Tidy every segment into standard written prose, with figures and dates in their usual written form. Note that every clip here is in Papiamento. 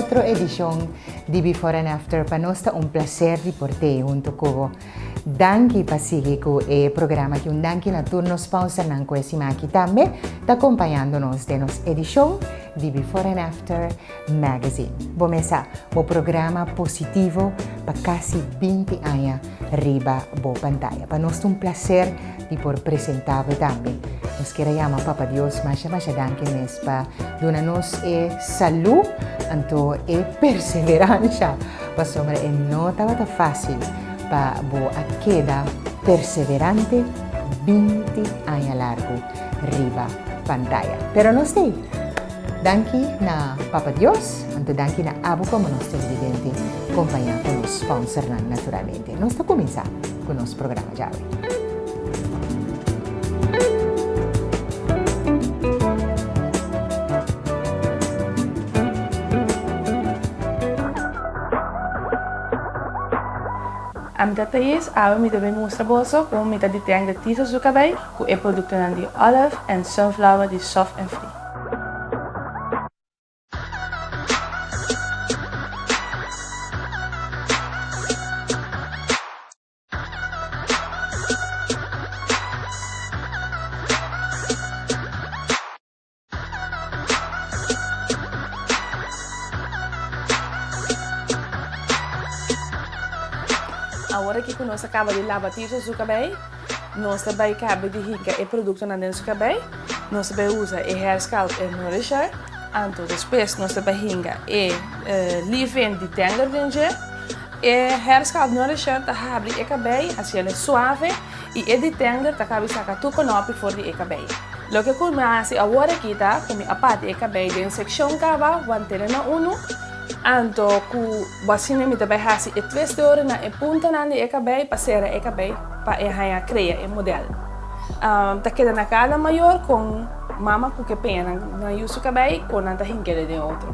otro edishon di Before and After. Pa nos ta un plaser di por t'ei hunto ku bo. Danki pa sigui ku e programa aki. Un danki na tur nos sponsornan ku e siman aki tambe ta kompañando nos den nos edishon di Before and After Magazine. Bo mesa bo programa positivo pa kasi 20 aña riba bo pantaya. Pa nos ta un plaser di por presenta bo tambe. Nos kier a yama Papa Dios masha masha danki mes pa duna nos e salú anto e perseveransha pasobra e no tabata fácil pa bo a keda perseverante 20 aña largu riba pantaya. Pero nos t'ei. Danki na Papa Dios, anto danki na abo komo nos televidente kompañá ku nos sponsornan naturalmente. Nos ta kuminsá ku nos programa djawe. Ami ta Thais, awe mi ta bin mustra boso kon mi ta deteng de Tisa su kabei ku e produktonan di Olive and Sunflower di Soft and Free. Awor aki ku nos a kaba di laba Tirso su kabei, nos ta bai kaba di hinka e produktonan den su kabei. Nos ta bai usa e hair scalp e nourisher, anto despues nos ta bai hinka e leave-in detangler den dje. E hair scalp nourisher ta habri e kabei, hasiel e suave, i e detangler ta kabi saka tur konopi for di e kabei. Loke ku mi a hasi awor aki ta ku mi a parti e kabei den sekshon kaba, wantene na unu, anto ku asina mi ta bai hasi e twist di ora na e puntanan di e kabei pa sera e kabei pa e haña krea e model. Ta keda na kada mayor kon mama ku ke peña nan yu su kabei kon nan ta hink'e den otro.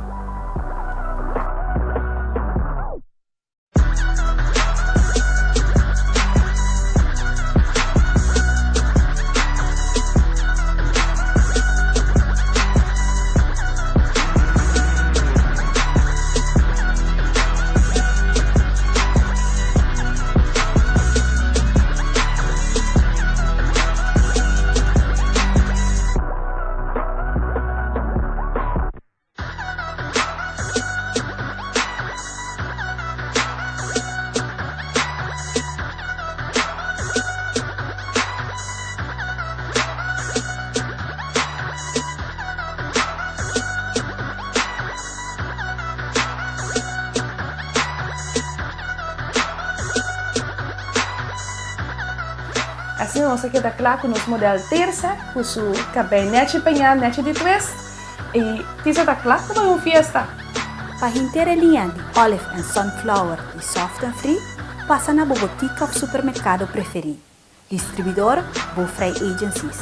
Asina nos a keda kla ku nos model Tirsa ku su kabei nechi peñá, nechi di twist. I Tirsa ta kla pa bai un fiesta. Pa henter e liña di Olive and Sunflower di Soft and Free, pasa na bo botika of supermerkado preferí. Distribuidor, Bofrey Agencies.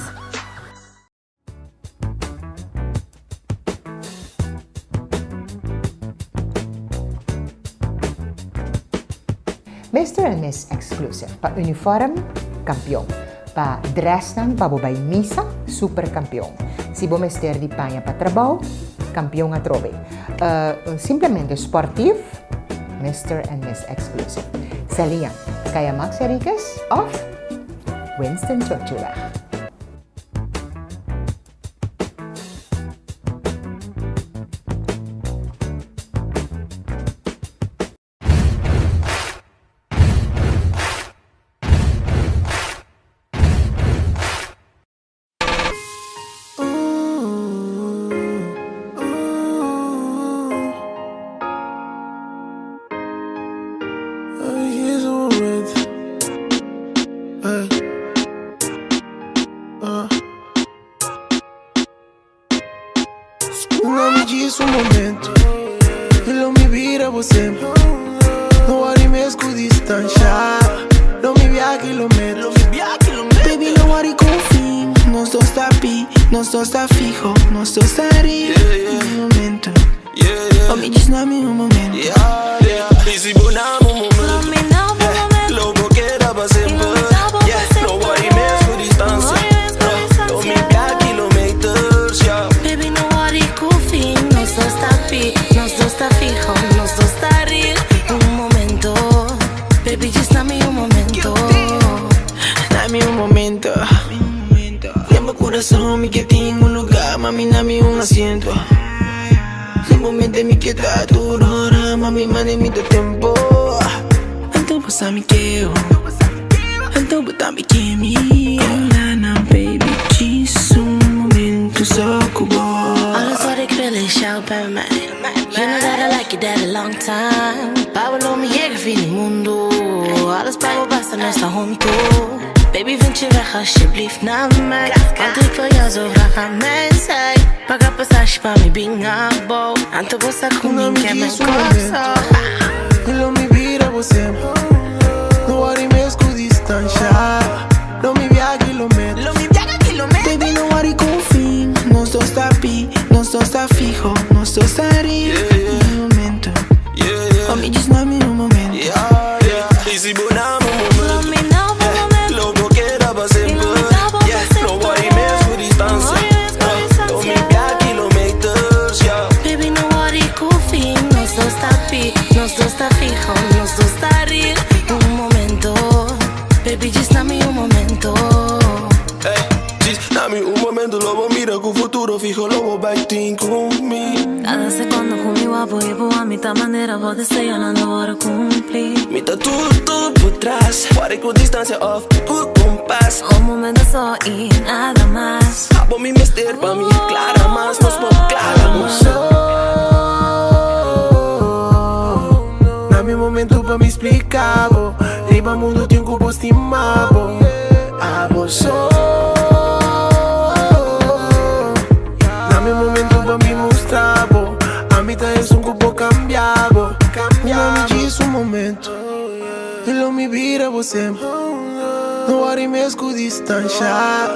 Mister and Miss Exclusive pa uniform, kampion. Pa dressnan pa bo bai misa, super kampion. Si bo mester di paña pa trabou, kampion atrobe. Simplemente sportief, Mister and Miss Exclusive. Celia, Kaya Max Henriquez of Winston Churchillweg. Un momento Y lo mi bira bo semper No worry mes ku distansha Lo mi bia kilometro Baby no worry ku fin Nos dos ta pi, nos dos ta fiho Nos dos ta riba Un momento O mi djis na mi un momento Y si bo na mi un momento Lo bo keda pa semper No worry mes ku distansha Lo mi bia kilometers Baby no worry ku fin Nos dos ta pi, nos dos ta fiho. Ta tur ora, mami, mane mi ta tempo. Anto bo sa mi keo. Anto bo tambe ke mi. Oh na na baby, djis un momento so ku bo. Alles wat ik wil is jou bij mij. You know that I like it that a long time. Pablo mi llega fin di mundo. Alles pa bo basta nos ta hunto. Baby vind je weg alsjeblieft naar mij. Want ik wil jou zo graag aan mijn zij. Paga pasashi pa mi bin abo. Anto bo sa ku mi ke men koso. Lo mi bira bo semper. No worry mes ku distansha. Lo mi viaha kilometers. Lo mi viaha kilometers. Baby, no worry ku fin. Nos dos ta pi, nos dos ta fiho, nos dos ta real. Un momento. Pa mi djis na mi un momento. Y si bo na mi un momento. Lo bo keda pa semper. No worry mes ku distancia. Lo mi viaha kilometers. Baby, no worry ku fin. Nos dos ta pi, nos dos ta fiho, nos dos ta real. Un momento. Baby, djis na mi un momento. Hey, djis na mi un momento. Lo bo mira ku futuro fiho. Lo bo bai tin ku mi. Cada secondo cu mi wapo y bo a mi ta manera bo deseonan lo worde cumpli. Mi ta tur tur por tras. Worry ku distancia of ku kompas. Un momento so y nada mas. Abo mi mester pa mi clara mas. Nos por clara mas. Na mi momento pa mi splica bo. Riba mundo tin ku bo stima bo. Abo so. Na mi momento pa mi mustra bo. Ami ta esun ku por cambia bo. Na mi djis un momento. Y lo mi bira bo semper. No worry mes ku distansha.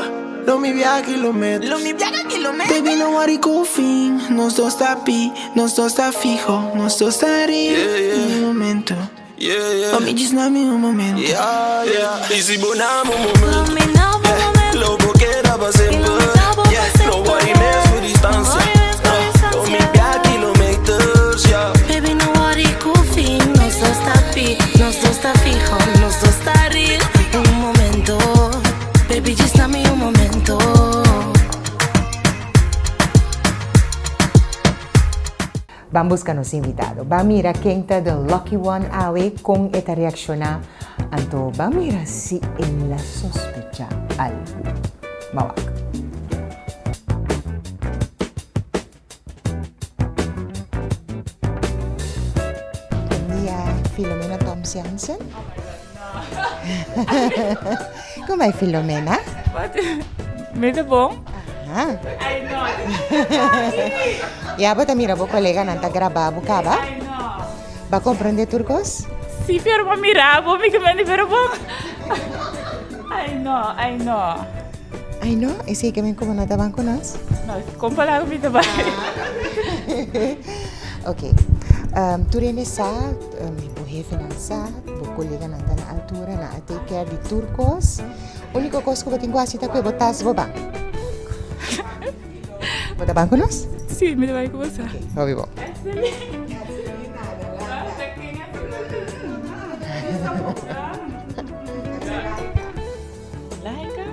Lo mi viaha kilometers. Lo mi viaha kilometers. Baby, no worry ku fin. Nos dos ta pi, nos dos ta fiho, nos dos ta real. Un momento. Pa mi djis na mi un momento. Y si bo na mi un momento. Lo bo keda pa semper. No worry mes ku distancia. Lo mi viaha kilometers. Baby, no worry ku fin. Nos dos ta pi, nos dos ta fiho, nos dos ta real. Un momento. Baby, djis na mi un momento. Ban busca nos invitado. Ban mira ken ta the lucky one awe con e ta reacciona. Anto ban mira si el a sospecha algo. Ban wak. Bon dia, Filomena Toms Jansen. Con bai Filomena? Mi ta bon. Aha. Ya bo ta mira bo coleganan ta graba bo caba? Bo a comprende tur cos? Si, pero bo a mira bo, mi ke mende pero bo. Ay no, ay no. Ay no, esey ke men como no ta ban cu nos? No, con palabra mi ta bai. Ok, tur hende sa, bo hefenan sa, bo coleganan ta na altura, nan a take care di tur cos. Unico cos cu bo tin cu haci ta cu e bo tas bo ban. Bo ta ban cu nos? Si, mi ta bai cu boso. Ok, hopi bon. Malaika?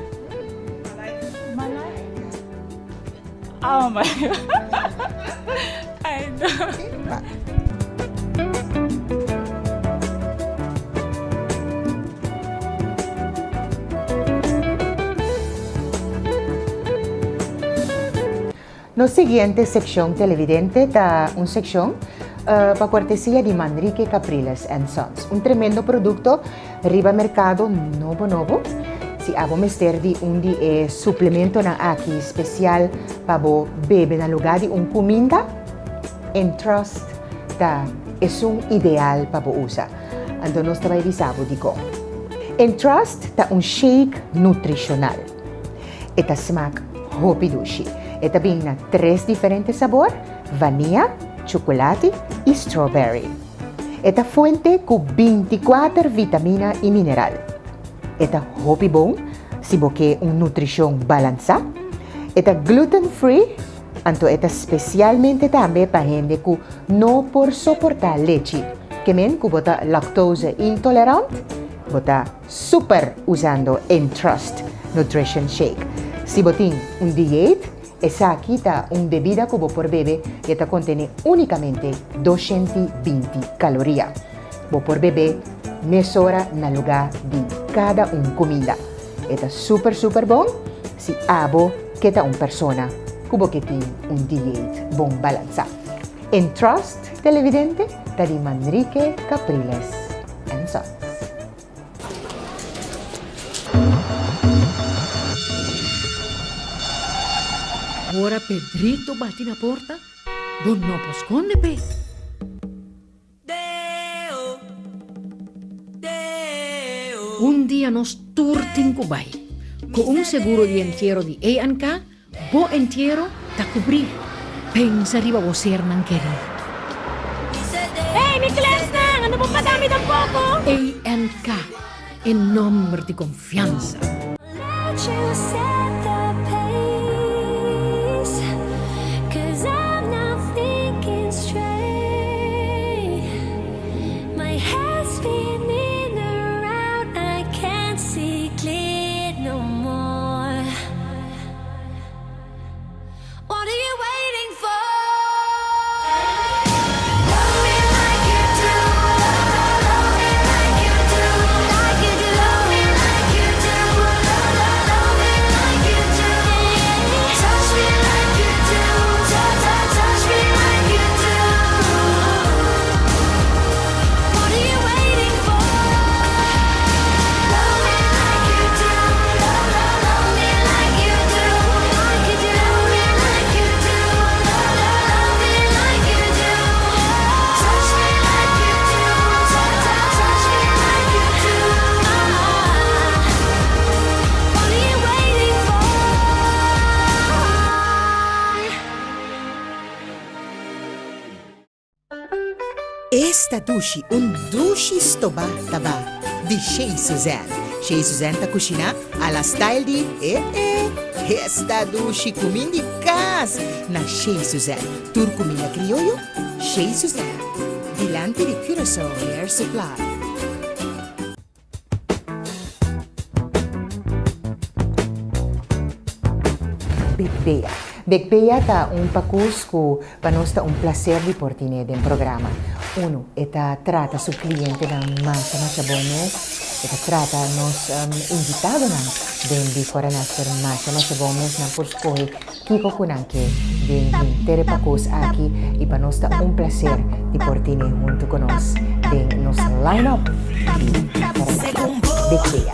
Malaika? Oh my God. Ay, no. Ba. Nos siguiente seccion televidente ta un seccion pa cortesia di Manrique Capriles and Sons. Un tremendo producto riba mercado nobo nobo. Si abo mester di un di e suplementonan aki special pa bo bebe na lugar di un cuminda, Entrust ta esun ideal pa bo usa. Anto nos ta bay bisa bo dicon. Entrust ta un shake nutricional. E ta smaak hopi dushi. E ta bin na tres diferente sabor, vania, chukulati i strawberry. E ta fuente ku binti kuater vitamina i mineral. E ta hopi bon si bo ke un nutrishon balansá. E ta gluten free, anto e ta spesialmente tambe pa hende ku no por soportá lechi. Ke men ku bo ta lactose intolerant, bo ta Super usando Entrust Nutrition Shake. Si bo tin un dieet, Esaki ta un bebida ku bo por bebe i e ta kontené únikamente 220 kaloria. Bo por beb'é mesora na lugá di kada un kuminda. E ta super super bon si abo ke ta un persona ku bo ke tin un dieet bon balansá. Entrust televidente ta di Manrique Capriles and Sons. Ora Pedrito bati na porta, bo no por skonde p'e. Un dia nos tur tin ku bai. Ku un seguro di entiero di ANK, bo entiero ta kubrí. Pensa riba bo sernan kerí. Hey, mi klèsnan, ando bo paga mi tampoko? ANK, e nòmber di konfiansa. Esta dushi un dushi stobá ta ba di Shey Suzanne. Shey Suzanne ta kushiná a la style di e e. Esta dushi kumin di kas na Shey Suzanne. Tur kuminda krioyo, Shey Suzanne. Dilanti di Curaçao Hair Supply. Big Bea. Big Bea ta un pakus ku pa nos ta un plaser di por tine den programa. Unu, e ta trata su klientenan masha masha bon mes. E ta trata nos invitadonan den Before and After masha masha bon mes. Nan por skohe kiko ku nan ke den henter e pakus aki i pa nos ta un plaser di por tine huntu ku nos den nos line up di Big Bea.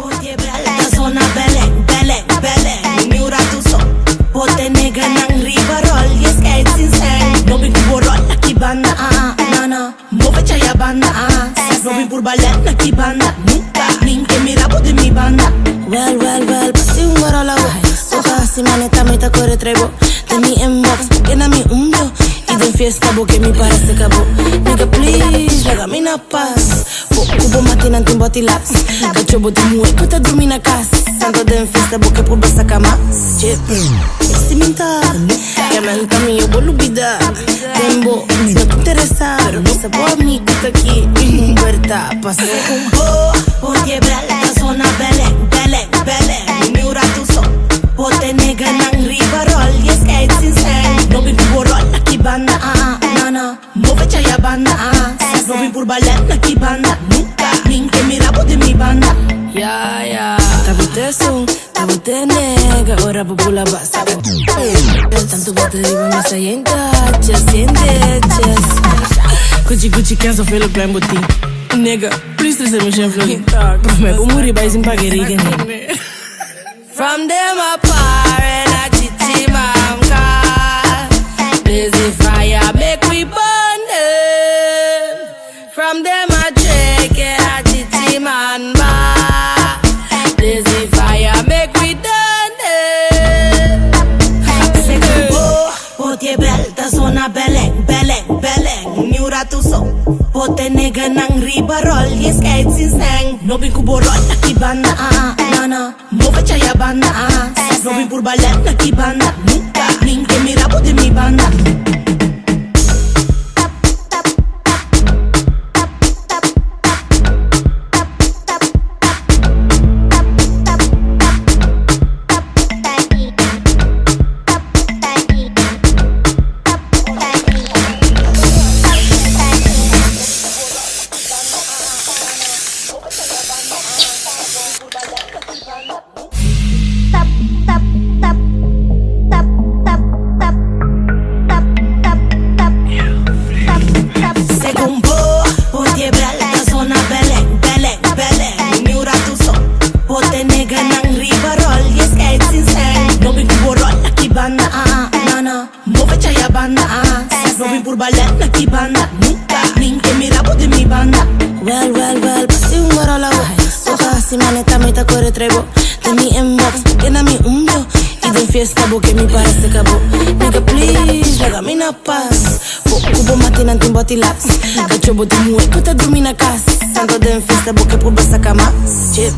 Well, well, well, pasi un gorola wo. Oja si maneta mi ta kore trebo. Den mi inbox, kena mi un blo. I den fiesta bo ke mi parece kabo. Nigga please, laga mi na pas. Bo ku bo matinan tin boti laps. Kacho bo tin muhe ku ta drumi na kas. Tanto den fiesta bo ke purba saka mas. Chip,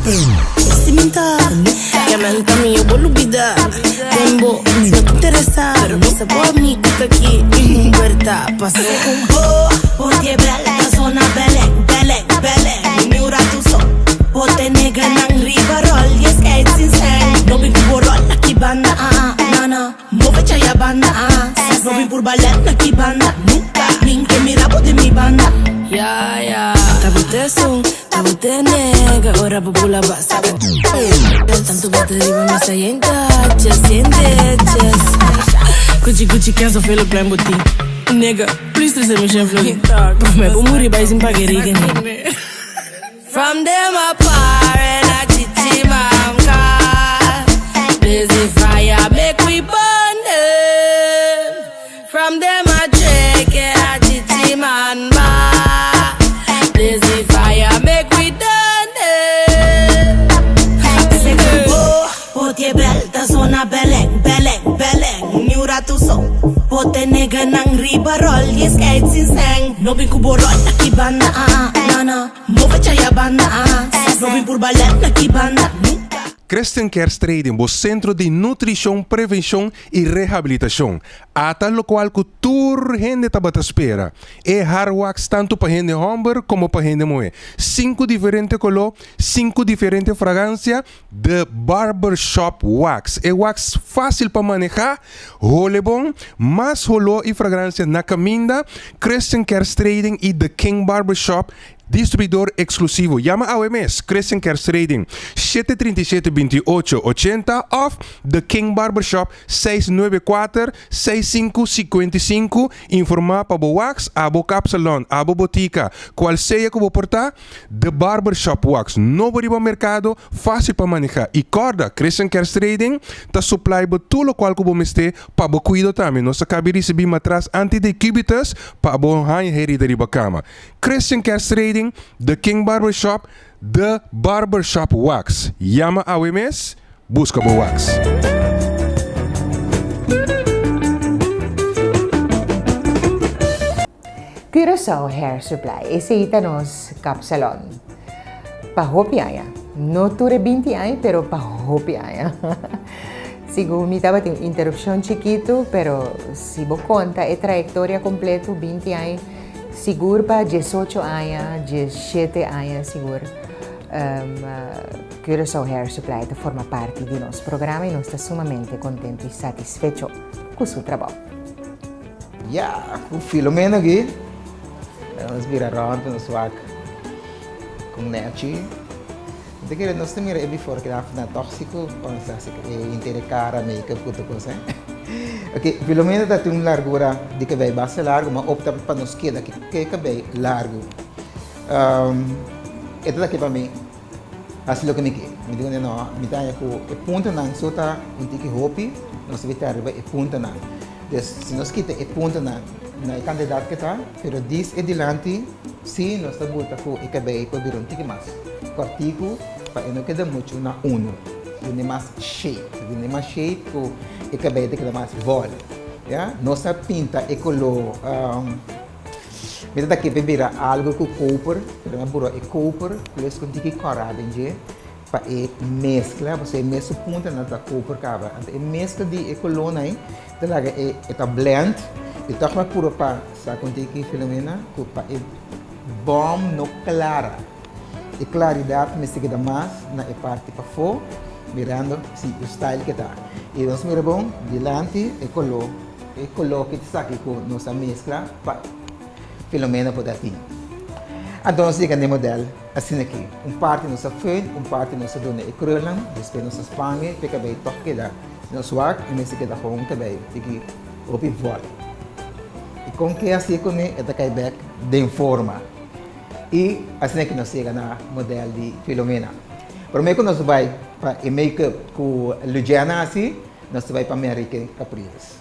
si minta. Ke menta mi yo bo lubida. Den bo, no ta interesa. Pero bisa bo ami ku ta aki. Un puerta paso. Un bo, por kebra la zona beleng, beleng, beleng. Mi un ratu so. Bo tene ganan riba rol, yes kijk sin sen. No bin ku bo rol aki banda, ah, ah, no, no. Move chaya banda, ah, no bin purba let aki banda, nunca. Nin ke mira bo den mi banda. Ya, ya. Ta bo te sun, ta bo te nega, ora bo bula basa. Tanto bate riba mesa yenta, just siente, just. Gucci, Gucci, Kenzo, Philip, Klein, Botin. Nigga, please trese mi shen florin. Prome bo muri bai sin paga e rekening. From them a par and a chichi man car. Blaze the fire, make we burn them. From them a drink and a chichi man bar. Blaze the fire, make we done them. Bo, zona beleng, beleng, beleng. Nyura tu so. Bo tene ganang riba rol, yes kijk sin seng. No bin kubo rol, aki banda, ah, ah, no, no. Move chaya banda, ah, no bin purba let, aki banda, nunca. Christian Care Trading, bo sentro di nutrishon, prevenshon i rehabilitashon. Ata lokual ku tur hende tabata spera. E har wax tantu pa hende hòmber komo pa hende muhé. Sinku diferente koló, sinku diferente fragansia, The Barber Shop Wax. E wax fásil pa manehá, hole bon, mas holó i fragransia na kaminda. Christian Cares Trading i The King Barber Shop Distribuidor eksklusivo. Yama awe mes Christian Cares Trading 737 28 80 òf The King Barber Shop 694 65 55. Informá pa bo wax, abo kapsalon, abo botika, kual sea ku bo por ta. The Barber Shop Wax nobo riba merkado, fásil pa manehá i kòrda Christian Cares Trading ta suplai bo tur lokual ku bo mester pa bo kuido tambe. Nos ta kabi risibí matras antidecubitus pa bo haña herida riba kama. Christian Cares Trading, The King Barber Shop, The Barber Shop Wax. Yama awe mes, buska bo wax. Curaçao Hair Supply, esei ta nos kapsalon. Pa hopi aña. No tur e binti aña, pero pa hopi aña. Sigun mi tabatin un interupshon chikitu, pero si bo konta e trayektoria kompletu, binti aña, sigur pa diesocho aña, diesshete aña sigur, Curaçao Hair Supply ta forma parti di nos programa i nos ta sumamente kontentu i satisfecho ku su trabou. Ya, ku Filomena aki. Nos bira rònt nos wak ku Nechi. Mi ta kere nos ta mira e before keda na tòksiko ora nos ta hasi e henter e kara, make-up ku tur kos. Ok, Filomena ta tin un largura di kabei basta largu, ma opta pa nos keda ku e kabei largu. E ta aki pa mi hasi loke mi ke. Mi di no, mi ta haña ku e puntanan so ta un tiki hopi, nos ta bita riba e puntanan. Dus si nos kita e puntonan na e kantidat ke ta, pero dis e dilanti si nos ta buta ku e kabei por bira un tiki mas kòrtiku pa e no keda muchu na unu. Duna e mas shape, duna e mas shape ku e kabei ta keda mas vòl. Ya, nos a pinta e koló mi ta ta ke bira algu ku koper, pero mi a bura e koper plus ku un tiki kòrá den dje. Pa e mezcla, pasobra e mesun puntanan ta koper kaba. Anto e mezcla di e kolónan ei ta laga e e ta blend i tòg mi a puru pa sa kon tin ki Filomena ku pa e bòm no klara. E klaridat mester keda mas na e parti pafó mirando si e style ke ta. I nos mira bon dilanti e koló e koló ki ta saki ku nos a mezcla pa Filomena por ta tin. Anto nos yega na e modèl. Asina aki, un parti nos a föhn, un parti nos a duna e krulnan, despues nos a span e p'e kabei tòg keda nos wak i mester keda gewoon kabei tiki hopi vòl. I kon ke hasié kuné e ta kai bèk den forma. I asina aki nos yega na modèl di Filomena. Promé ku nos bai pa e make-up ku Lugiana hasi, nos ta bai pa Mary Kay Capriles.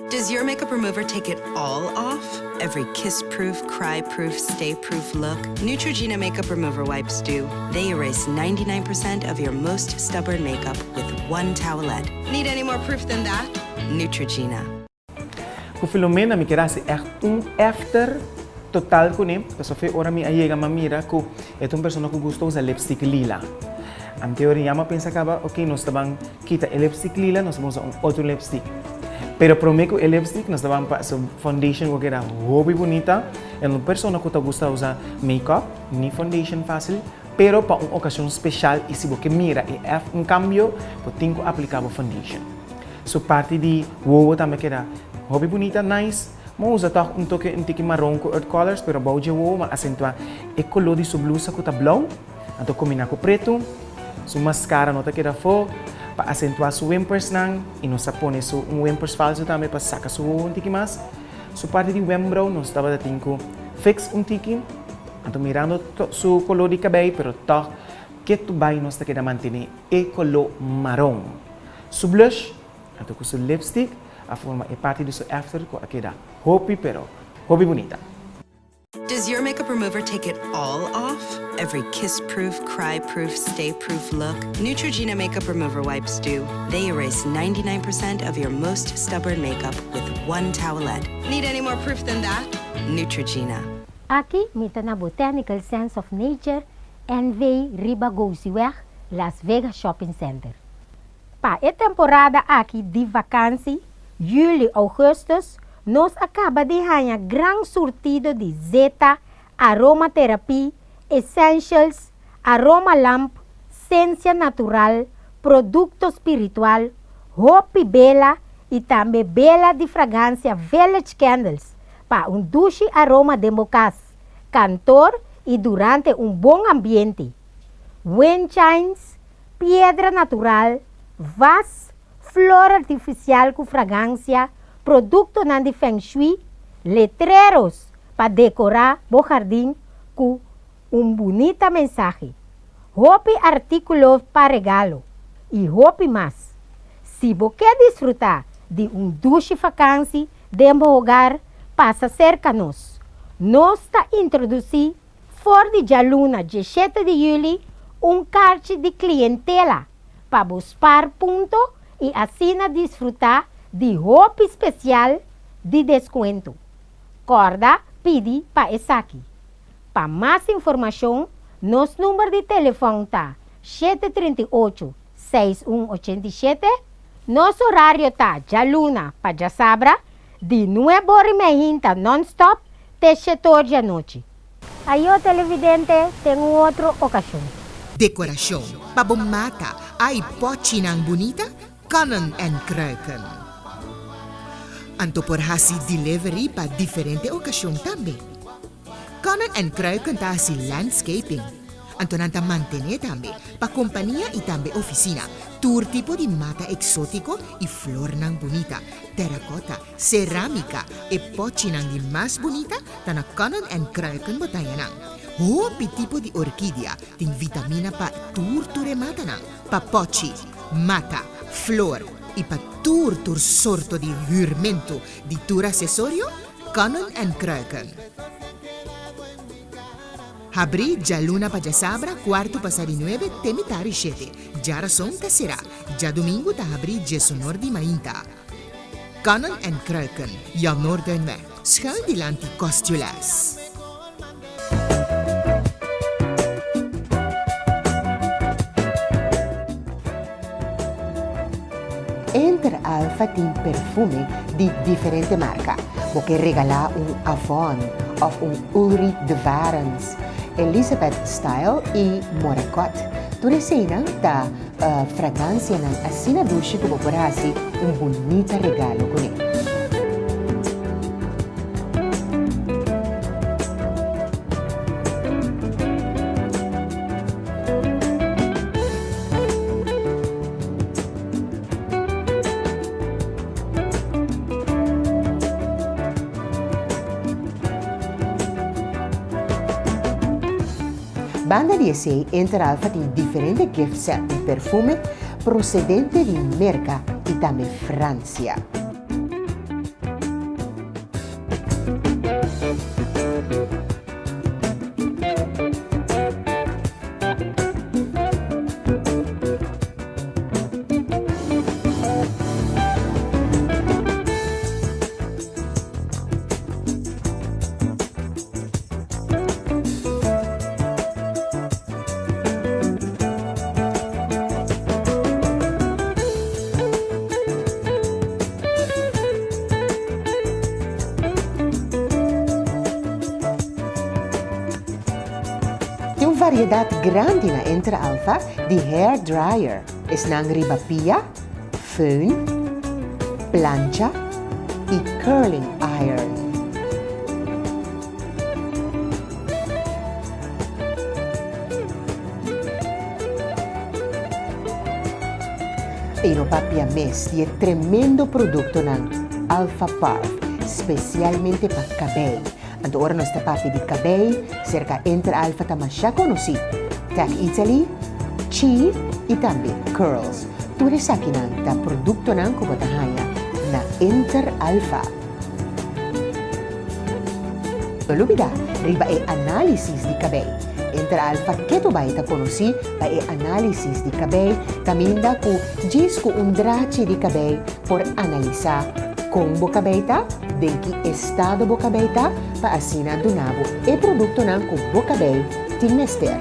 Does your makeup remover take it all off? Every kiss-proof, cry-proof, stay-proof look? Neutrogena makeup remover wipes do. They erase 99% of your most stubborn makeup with one towelette. Need any more proof than that? Neutrogena. Ku Filomena mi kier hasi ègt un efter total kuné, pasobra fe ora mi a yega mi a mira ku e ta un persona ku gusta usa lipstick lila. Ante ora ya mi a pensa kaba, ok nos ta ban kita e lipstick lila, nos ta ban usa un otro lipstick. Pero promé ku e lipstick nos ta ban pasa foundation ku a keda hopi bunita. E un persona ku ta gusta usa makeup, ni foundation fásil, pero pa un okashon speshal i si bo ke mira e ègt un kambio, bo tin ku apliká bo foundation. Su parti di wowo tambe keda hopi bunita, nice. Mo usa tòg un toke un tiki maron ku earth colors, pero bou dje wowo m'a asentuá e koló di su blusa ku ta blou, anto kombiná ku pretu. Su maskara no ta keda afó, pa asentuá su wimpersnan, i nos a pone su un wimpers falsu tambe pa saka su wowo un tiki mas. Su parti di wembrouw nos tabata tin ku fix un tiki, anto mirando su koló di kabei, pero tòg ketu bai nos ta keda mantené e koló maron. Su blush, anto cu su lipstick, a forma e parti di su after cu a keda hopi pero hopi bunita. Does your makeup remover take it all off? Every kiss-proof, cry-proof, stay-proof look? Neutrogena makeup remover wipes do. They erase 99% of your most stubborn makeup with one towelette. Need any more proof than that? Neutrogena. Aki mi ta na Botanical Sense of Nature NV riba Gousiweg, Las Vegas Shopping Center. Pa e temporada aki di vakansi, juli-augustus, nos a kaba di haña gran surtido di zeta, aromaterapie, essentials, aroma lamp, sensia natural, produkto spiritual, hopi bela i tambe bela di fragansia Village Candles pa un dushi aroma den bo kas, kantor i durante un bon ambiente. Wind chimes, piedra natural, vas, flor artifisial ku fragansia, produktonan di feng shui, letreros pa dekorá bo hardin ku un bunita mensahe, hopi artíkulo pa regalo i hopi mas. Si bo ke disfrutá di un dushi fakansi den bo hogar, pasa serka nos. Nos ta introdusí For di djaluna diesshete di yüli un karchi di klientela pa bo spar punto i asina disfrutá di hopi spesial di deskuento. Kòrda pidi pa esaki. Pa mas informashon nos number di telefòn ta 738 61 87. Nos orario ta djaluna pa djasabra di nueb'or i meinta nònstòp te shetor di anochi. Ayo televidente ten un otro okashon. Dekorashon pa bo mata ai pòchinan bunita, kannen en kruiken. Anto por hasi delivery pa diferente okashon tambe. Kannen en kruiken ta hasi landscaping. Anto nan ta mantené tambe pa kompania i tambe ofisina tur tipo di mata eksótiko i flornan bunita, terakota, serámika, e pòchinan di mas bunita ta na Kannen en Kruiken bo taña nan. Hopi tipo di orkidia tin vitamina pa tur tur e matanan, pa pòchi, mata, flor i pa tur tur sorto di hürmentu di tur asesorio, Kannen en Kruiken. Habrí djaluna pa djasabra kuartu pasá di nuebe te mitar di shete. Djarason ta será. Djadumingu ta habrí djesonor di mainta. Kannen en Kruiken, Jan Noorduinweg, schuin dilanti Kostjules. Enter Alpha tin perfume di diferente marka. Bo ke regalá un Avon òf un Ulrich de Varens, Elizabeth Style i Morakot. Tur eseinan ta fragansianan asina dushi ku bo por hasi un bunita regalo kuné. Banda di esei, Interalfa tin diferente gift set di perfume procedente di Merca y tambe Francia. variedat grandi na Inter Alpha di hair dryer, esnan riba pia, föhn, plancha i curling iron. I no papia mes di e tremendo produktonan Alpha Parf, spesialmente pa kabei. Anto ora nos ta papia di kabei, serka Inter Alpha ta masha konosí, Tech Italy, Chi i tambe Curls. Tur esakinan ta produktonan ku bo ta haña na Inter Alpha. No lubidá riba e análisis di kabei. Inter Alpha ketu bai ta konosí pa e análisis di kabei kaminda ku djis ku un drachi di kabei por analisá kon bo kabei ta, den ki estado bo kabei ta pa asina duna bo e produktonan ku bo kabei tin mester.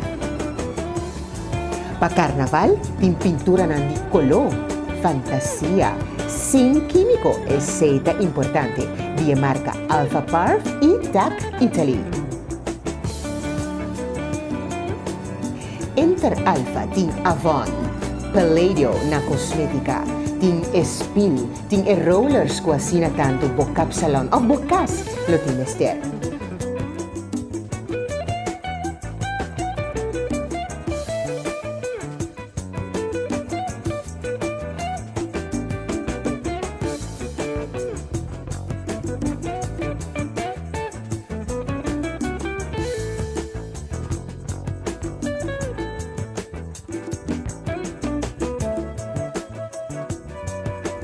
Pa karnaval tin pinturanan di koló, fantasia, sin kímiko, esei ta importante, di e marka Alpha Parf i Tech Italy. Inter Alpha tin Avon, Palladio na kosmétika, tin Espil, Tin e rollers ku asina tantu bo kapsalon òf bo kas lo tin mester.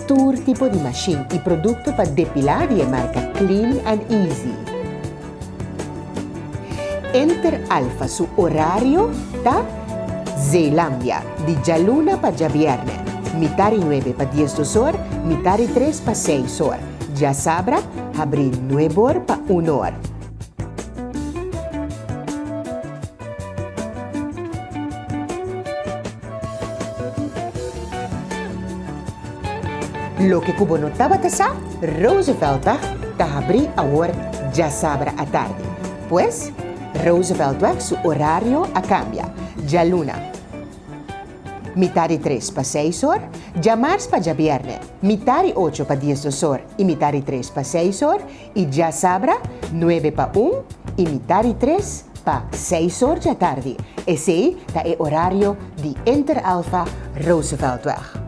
Tur tipo di mashin y producto pa depila di e marca Clean and Easy. Enter Alpha su horario ta Zeelandia di djaluna pa djabierne, mitar y nuebe pa diesdos or, mitar y tres pa seis or. Djasabra habri nuebe or pa un or. Loke ku bo no tabata sa, Rooseveltweg ta habrí awor djasabra atardi. Pues, Rooseveltweg su orario a kambia, djaluna, mitar di tres pa seis or, djamars pa djabièrnè, mitar di ocho pa diesdos or i mitar di tres pa seis or, i djasabra, nuebe pa un i mitar di tres pa seis or djatardi. Esei ta e orario di Inter Alpha Rooseveltweg.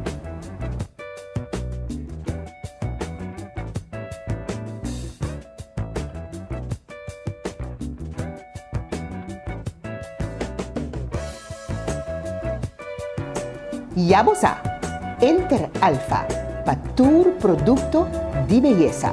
Ya bo sa, Inter Alpha pa tur produkto di beyesa.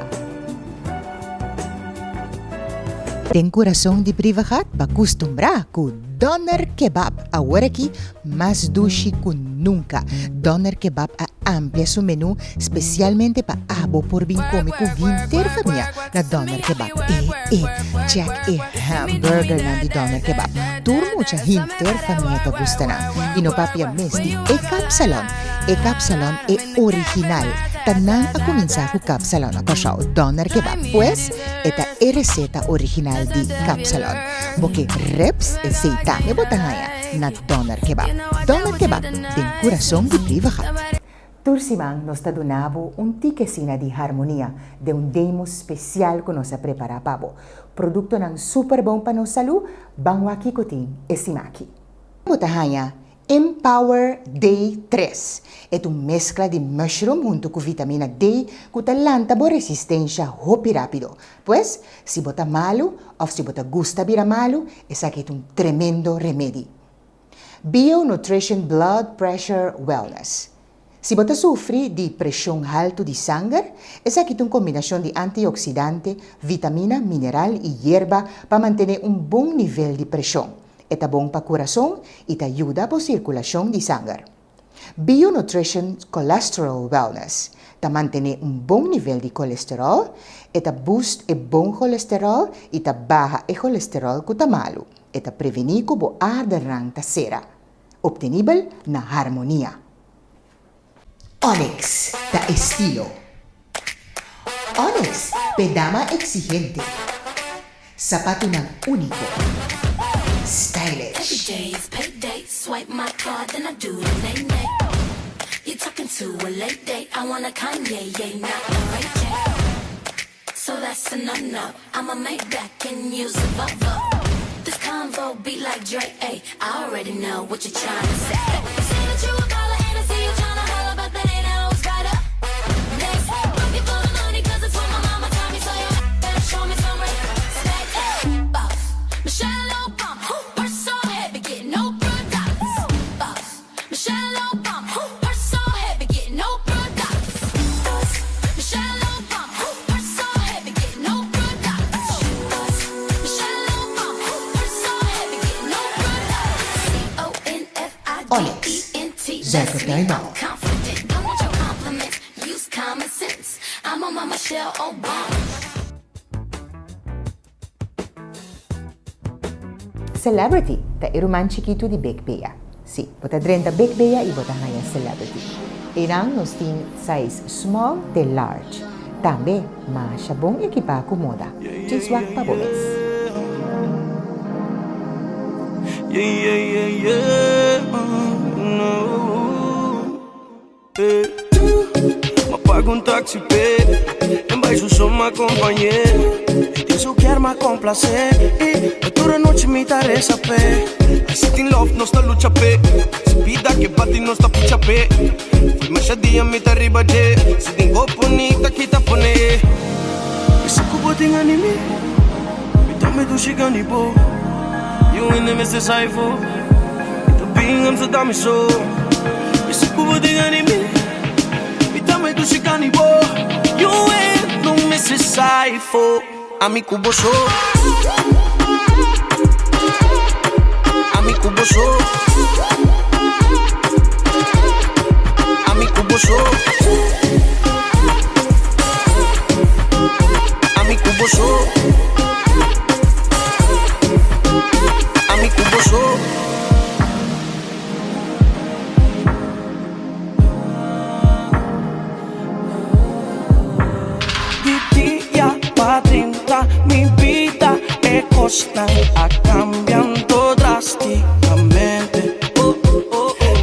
Den kurason di Brievengat ba kustumbrá ku Doner Kebab aworakí mas dushi ku nunka. Doner Kebab a amplia su menú spesialmente pa abo por bin kome ku hinter famia na Doner Kebab. E e, check e hamburgernan di Doner Kebab. Tur mucha hinter famia ta gusta nan. I no papia mes di e kapsalon. E kapsalon e original. Ta nan a kuminsá ku kapsalon na Kòrsou, Doner Kebab. Pues, e ta e reseta original di kapsalon. Bo ke ribs, esei tambe bo ta haña na Doner Kebab. Doner Kebab, den kurason di Brievengat. Tur siman nos ta duna bo un tikesina di harmonia den un demo spesial ku nos a prepará pa bo. Produktonan super bon pa nos salú, ban wak kiko tin e simaki. Bo ta haña Empower D tres. E ta un meskla di mushroom huntu ku vitamina D ku ta lanta bo resistensha hopi rápido. Pues, si bo ta malu òf si bo ta gusta bira malu, esaki ta un tremendo remedi. Bio Nutrition Blood Pressure Wellness. Si bo ta sufri di preshon haltu di sanger, esaki ta un kombinashon di antioksidante, vitamina, mineral i yerba pa mantené un bon nivel di preshon. E ta bon pa kurason i ta yuda bo sirkulashon di sanger. Bio Nutrition Cholesterol Wellness ta mantené un bon nivel di kolesteròl, e ta boost e bon kolesteròl i ta baha e kolesteròl ku ta malu. E ta prevení ku bo adernan ta sera. Obtenibel na Harmonia. Onyx ta estilo. Onyx p'e dama exigente. Sapatunan unico. Stylish. day is payday. Swipe my card, then I do the nay nay. You're talking to a late date. I want a Kanye, yeah, not a Ray J. So that's a no no. I'ma make back and use a Volvo. This convo be like Dre, ayy. I already know what you're trying to say. Say that you a baller and I see you trying to holler, but that ain't how it's right up. Next, looking for the money 'cause it's what my mama taught me. So you better show me some respect. Boss, Michelle Obama, purse so heavy, getting Oprah dollars. Boss, Michelle Obama, purse so heavy, getting Oprah dollars. Boss, Michelle Obama, purse so heavy, getting Oprah dollars. Boss, Michelle Obama, purse so heavy, getting Oprah dollars. Olex, zuiver tuinbouw. Confident, don't want your compliments. Use common sense. I'm on my Michelle Obama. Celebrity ta e ruman chikitu di Big Bea. Sí, bo ta drenta Big Bea i bo ta haña Celebrity. Einan nos tin size small te large. Tambe masha bon ekipá ku moda. Djis wak pa bo mes. Ma paga un taxi p'e En bai su so m'a compañ'é Den su kier m'a complacé Y tur anochi mi ta reza p'e Si tin love nos ta lucha p'e Si bida ke bati nos ta pucha p'e Fo'i masha dia mi ta riba dje Si tin oponi ta kita pone Mi sa ku bo tin animi Mi tambe dushi gani bo Yu hende mester sa efo Mi ta bin Amsterdam mi so Mi sa ku bo tin animi Mi tambe dushi gani bo Yu hende mester sa efo Ami ku bo so Ami ku bo so Ami ku bo so Ami ku bo so Ami ku bo so. Di dia pa drenta mi bida e kosnan a kambiando drásticamente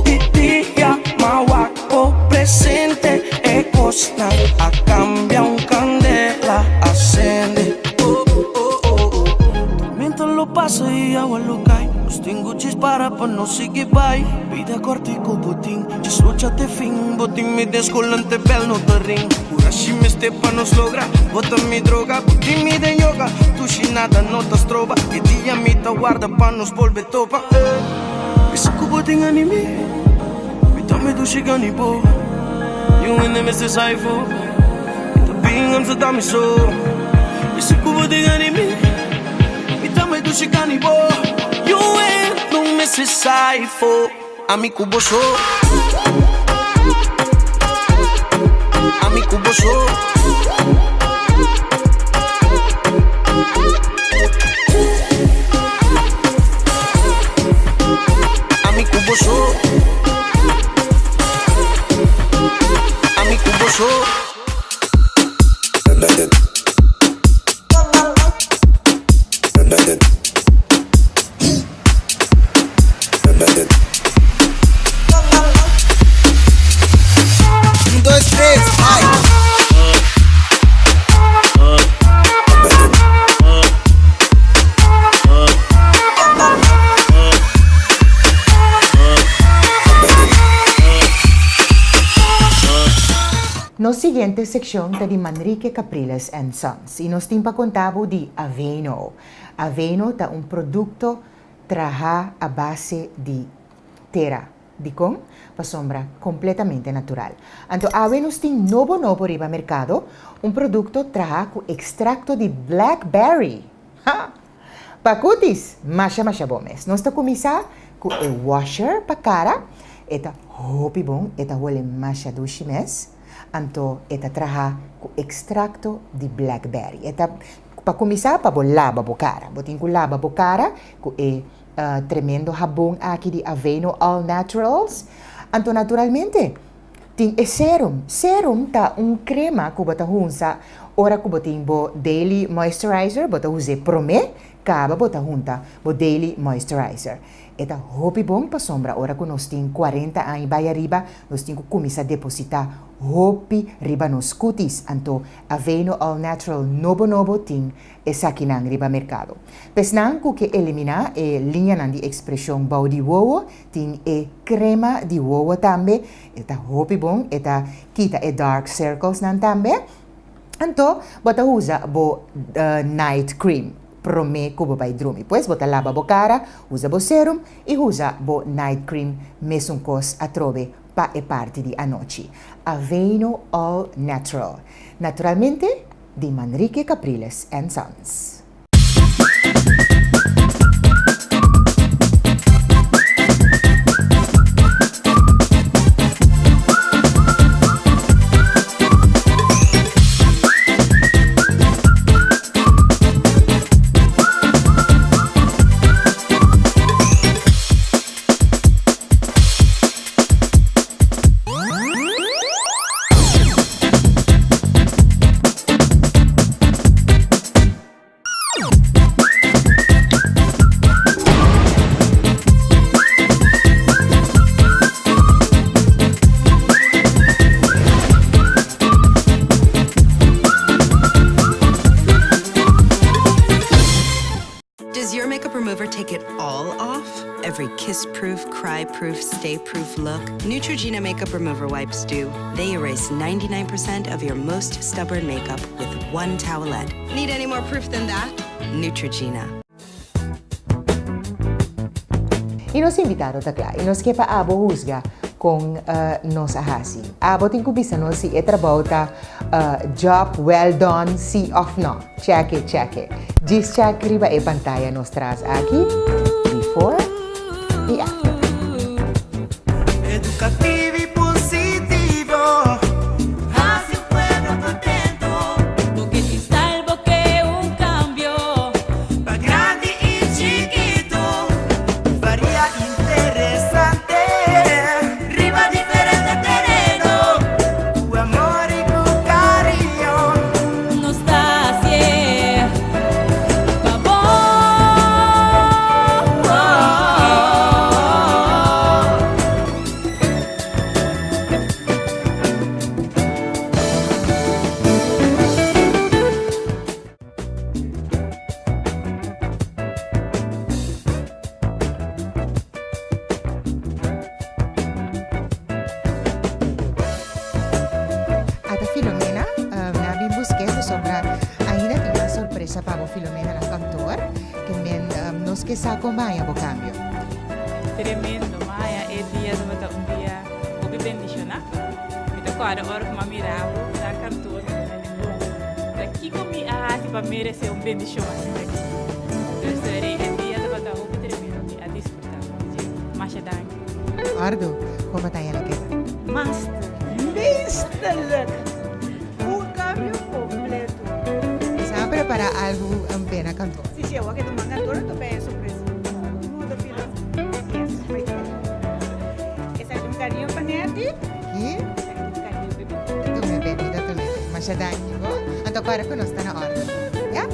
Di dia m'a wak bo presente e kosnan a kambia un kandela a sende Tormenta lo pasa i awa lo kai Nos tin ku djis para pa nos sigui bai Bida kòrtiku bo tin Djis lucha te fin Bo tin mi den skolante bèl no ta ring Kurashi mester pa nos logra Bo ta mi droga, bo tin mi den yoga Dushi nada no ta stroba E dia mi ta warda pa nos bolbe topa eh. Bisa ku bo tin animi Mi tambe dushi gani bo Niun hende mester sa efo Mi ta bin Amsterdam mi so Bisa ku bo tin animi Mi tambe dushi gani bo Niun hende mester sa efo Ami ku bo so Ami ku bo so Ami ku bo so Ami ku bo so. Un, dos, tres, bai! Nos siguiente seccion ta di Manrique Capriles and Sons y nos tin pa conta bo di Aveno. Aveno ta un producto traha a base di tera. Dikon? Pasobra kompletamente natural. Anto awe nos tin nobo nobo riba merkado, un produkto traha ku ekstrakto di blackberry! Ha! Pa kutis, masha masha bon mes. Nos ta kuminsá ku e washer pa kara. E ta hopi bon, e ta hole masha dushi mes. Anto e ta traha ku ekstrakto di blackberry. E ta Pa kuminsá pa bo laba bo kara. Bo tin ku laba bo kara ku e tremendo habon aki di Aveeno All Naturals. Anto naturalmente tin e serum. Serum ta un krema ku bo ta hunsa ora ku bo tin bo daily moisturizer, bo ta us'é promé. Kaba bo ta hunta bo daily moisturizer. E ta hopi bon pasobra ora ku nos tin kuarenta aña i bai ariba nos tin ku kuminsá depositá hopi riba nos kutis. Anto Aveeno All Natural nobo nobo tin esakinan riba merkado. P'esnan ku ke eliminá e liñanan di ekspreshon bou di wowo tin e krema di wowo tambe. E ta hopi bon, e ta kita e dark circlesnan tambe. Anto bo ta usa bo night cream prome ku bo bai drumi. Pues bo ta laba bo kara, usa bo serum i usa bo night cream mesun kos atrobe pa e parti di anochi. Aveeno All Natural. Naturalmente di Manrique Capriles and Sons. Does your makeup remover take it all off? Every kiss-proof, cry-proof, stay-proof look? Neutrogena makeup remover wipes do. They erase 99% of your most stubborn makeup with one towelette. Need any more proof than that? Neutrogena. I nos invitado ta kla i nos ke pa abo husga kon nos a hasi. Abo tin ku bisa nos si e trabou ta job well done si òf nò. Chèke chèke. Djis chèk riba e pantaya nos tras aki, before i after. Educativo y positivo. Haci un pueblo contento. Bo ke tin style, bo ke un cambio. Pa grandi y chikito. Varia interesante. Riba diferente tereno. Cu amor y cu cariño. Nos ta hacié pa bo. Ata Filomena, mi a bin busk'é pasobra ainda tin mas sorpresa pa bo Filomena na kantoor, ke men nos ke sa kon baña bo kambio. Tremendo, maya e dia tabata un dia hopi bendishoná. Mi ta kòrda ora ku mi a mira bo na kantoor, mi ta di bon, ta kiko mi a hasi pa meresé un bendishon asina aki? Dus e dia tabata hopi tremendo, mi a disfrutá hopi dje. Masha danki. Ardo, kon bo ta haña la keda? Master, meesterlijk! Un cambio completo. Sa a prepara algu ben na kantoor? Si, si, awor ke tuma kantoor a topa e sorpresa. No ta fila. Yes, my turn. Esaki ta un cariño pa Netty. Ki? Esaki ta un cariño pa mi. Tuma e bebida, tuma e. Masha danki bo. Anto kòrda ku nos ta na orde. Ya?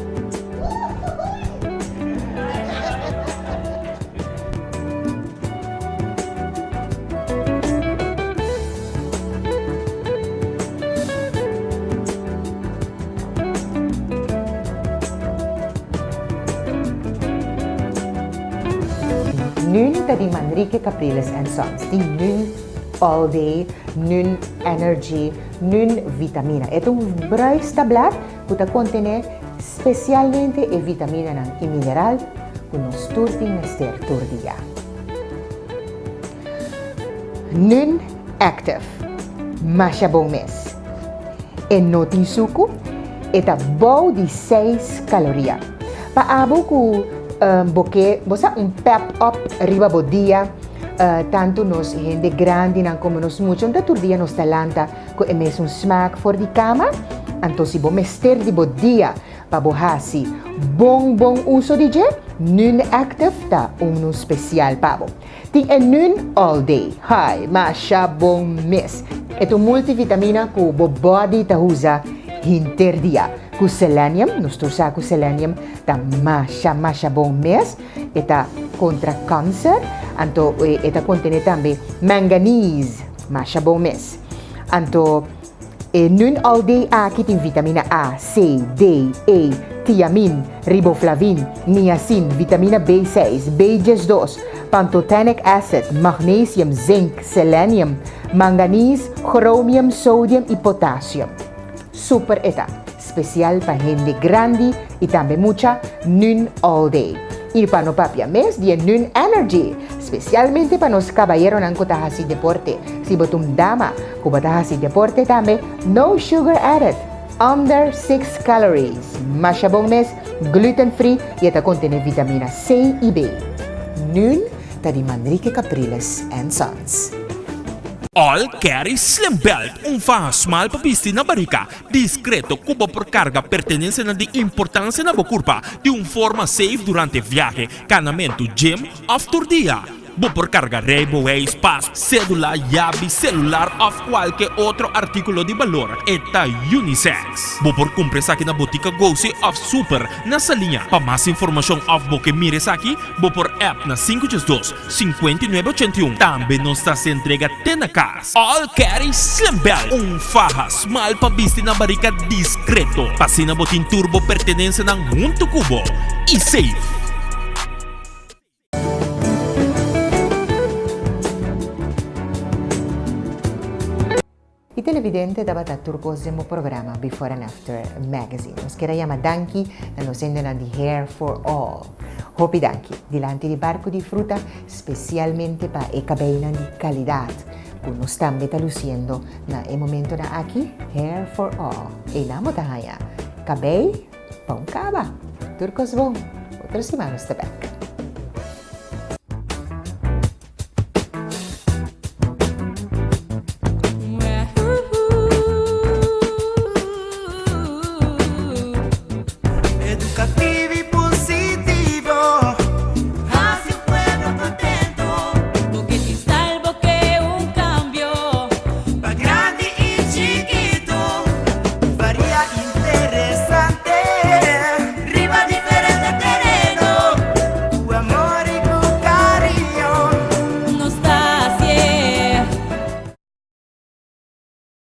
Nun ta di Manrique Capriles and Sons, di Nun All Day, Nun Energy, Nun Vitamina. E ta un bruistablet ku ta kontené spesialmente e vitaminanan i mineral ku nos tur tin mester tur dia. Nun Active, masha bon mes. E no tin suku, e ta bou di seis kaloria. Pa abo ku bo ke bo sa un pep up riba bo dia, tantu nos hende grandinan komo nos mucha, un ta tur dia nos ta lanta ku e mesun smaak for di kama, anto si bo mester di bo dia Pa bo hasi bon bon uso di dje, Nun Active ta unu spesial pa bo. Tin e Nun All Day, hai, masha bon mes! E ta un multivitamina ku bo body ta usa Hinter dia. Ku selenium, nos tur sa ku selenium ta masha masha bon mes, e ta kontra kanser, anto e ta kontené tambe manganese, masha bon mes. Anto e Nun All Day aki tin vitamina A, C, D, E, tiamin, riboflavin, niacin, vitamina B6, B12, pantothenic acid, magnesium, zinc, selenium, manganese, chromium, sodium i potassium. Super e ta. Spesial pa hende grandi i tambe mucha, Nun All Day. I pa no papia mes di e Nun Energy, spesialmente pa nos kabayeronan ku ta hasi deporte. Si bo ta un dama ku bo ta hasi deporte tambe, no sugar added, under 6 calories, masha bon mes, gluten free i e ta kontene vitamina C i B. Nun ta di Manrique Capriles and Sons. All Carry Slim Belt, un faha smal pa bisti na barika, diskreto ku bo por karga pertenensianan di importansia na bo kurpa di un forma safe durante viahe, kanamentu, gym òf tur dia. Bo por karga rijbewijs, pas, sédula, yabi, selular òf kualke otro artíkulo di balor. E ta unisex. Bo por kumpra esaki na Botika Gousi òf Super na Saliña. Pa mas informashon òf bo ke mira esaki, bo por app na 512 5981. Tambe nos ta hasi entrega te na kas. All Carry Slim Belt, un faha smal pa bisti na barika diskreto. Pa asina bo tin tur bo pertenensianan huntu ku bo i safe. E televidente tabata tur kos den bo programa Before and After Magazine. Nos kier a yama danki na nos hendenan di Hair for All. Hopi danki. Dilanti di barku di fruta, spesialmente pa e kabeinan di kalidat ku nos tambe ta lusiendo na e momentonan aki, Hair for All. Einan bo ta haña kabei pa un kaba. Tur kos bon. Otro siman nos ta bek.